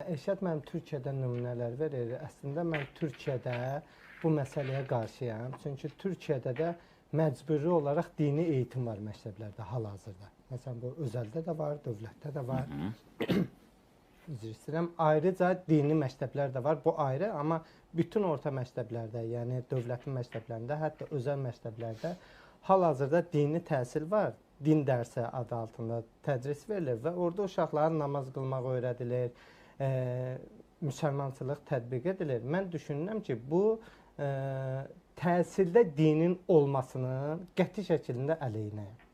Elşad mənim Türkiyədən nümunələr verir. Əslində mən Türkiyədə bu məsələyə qarşıyam. Çünki Türkiyədə də məcburi olaraq dini eğitim var məktəblərdə hal-hazırda. Məsələn, bu özəldə də var, dövlətdə də var. Üzr istəyirəm. Ayrıca dini məktəblər də var. Bu ayrı, amma bütün orta məktəblərdə, yəni dövlətin məktəblərində, hətta özəl məktəblərdə hal-hazırda dini təhsil var. Din dərsi adı altında tədris verilir və orada uşaqların namaz qılmaq öyrədilir, müsəlmançılıq tətbiq edilir. Mən düşünürəm ki, bu təhsildə dinin olmasının qəti şəkildə əleyhinəyəm.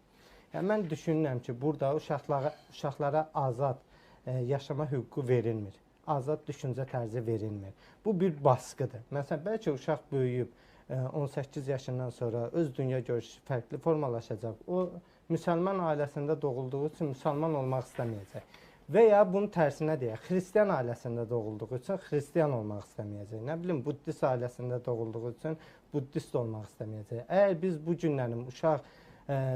Yəni, mən düşünürəm ki, burada uşaqlara azad yaşama hüququ verilmir. Azad düşüncə tərzi verilmir. Bu bir baskıdır. Məsələn, bəlkə uşaq böyüyüb 18 yaşından sonra öz dünya görüşü fərqli formalaşacaq. O, müsəlman ailəsində doğulduğu üçün müsəlman olmaq istəməyəcək. Və ya bunun tərsinə deyək, xristian ailəsində doğulduğu üçün xristian olmaq istəməyəcək. Nə bilim, buddist ailəsində doğulduğu üçün buddist olmaq istəməyəcək. Əgər biz bu günlərin uşaq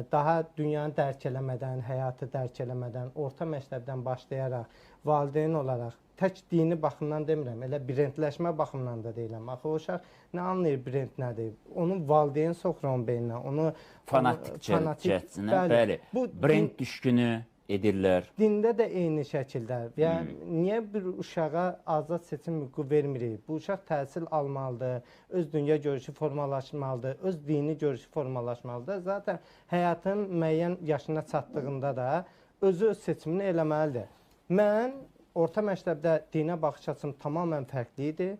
daha dünyanı dərk eləmədən, həyatı dərk eləmədən, orta məktəbdən başlayaraq, valideyn olaraq, tək dini baxımdan demirəm, elə brendləşmə baxımından da deyiləm. Axı o uşaq nə anlayır brend nədir? Onun valideyn soxur onun beyninə, onu fanatikcəsinə, bəli, brend düşkünü edirlər. Dində də eyni şəkildə. Yəni, niyə bir uşağa azad seçim hüququ vermirik? Bu uşaq təhsil almalıdır, öz dünya görüşü formalaşmalıdır, öz dini görüşü formalaşmalıdır. Zaten həyatın müəyyən yaşına çatdığında da özü öz seçimini eləməlidir. Mən orta məktəbdə dinə baxış açım tamamilə fərqli idi.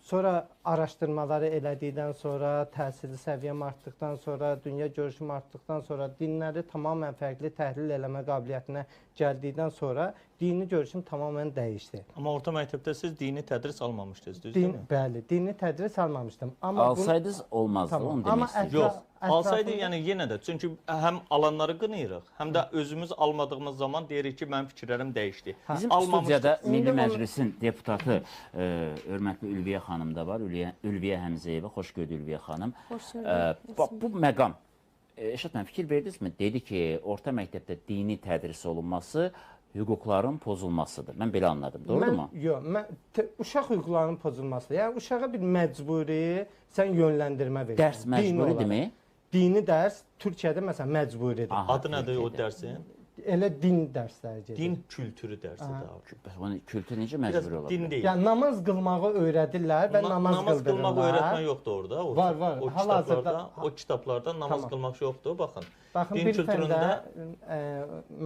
Sonra araşdırmaları elədikdən sonra, təhsili səviyyəm artdıqdan sonra, dünya görüşüm artdıqdan sonra, dinləri tamamilə fərqli təhlil eləmə qabiliyyətinə gəldikdən sonra dini görüşüm tamamilə dəyişdi. Amma orta məktəbdə siz dini tədris almamışdınız, düz deyilmi? Bəli, dini tədris almamışdım. Amma alsaydınız olmazdı, onu demək istəyirəm. Yox, alsaydı yəni yenə də, çünki həm alanları qınayırıq, həm də özümüz almadığımız zaman deyirik ki, mənim fikirlərim dəyişdi. Bizim studiyada Milli Məclisin deputatı hörmətli Ülviyə xanım da var, Ülviyə Həmzəyeva. Xoş gördük Ülviyə xanım. Xoş gördük. Bu məqam, Elşad müəllim, fikir verdinizmi? Dedi ki, orta məktəbdə dini tədris olunması hüquqların pozulmasıdır. Mən belə anladım, doğrumu? Yox, uşaq hüquqlarının pozulmasıdır. Yəni, uşağa bir məcburi sən yönləndirmə verirsən. Dərs məcburidirmi? Dini dərs Türkiyədə məsələn məcburidir. Adı nədir o dərsin? Elə din dərsləri gedir. Din kültürü dərsidir. Bəs onun kültürü necə məcburi ola bilər? Din deyil. Yəni namaz qılmağı öyrədirlər və namaz qıldırırlar. Namaz qılmağı öyrətmə yoxdur orada. Var, var. O kitablarda namaz qılmaq yoxdur. Baxın. Baxın, bir fəndə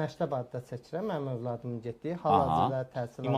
məktəb adda çəkirəm. Mənim övladımın getdiyi hal-hazırda təhsil alır.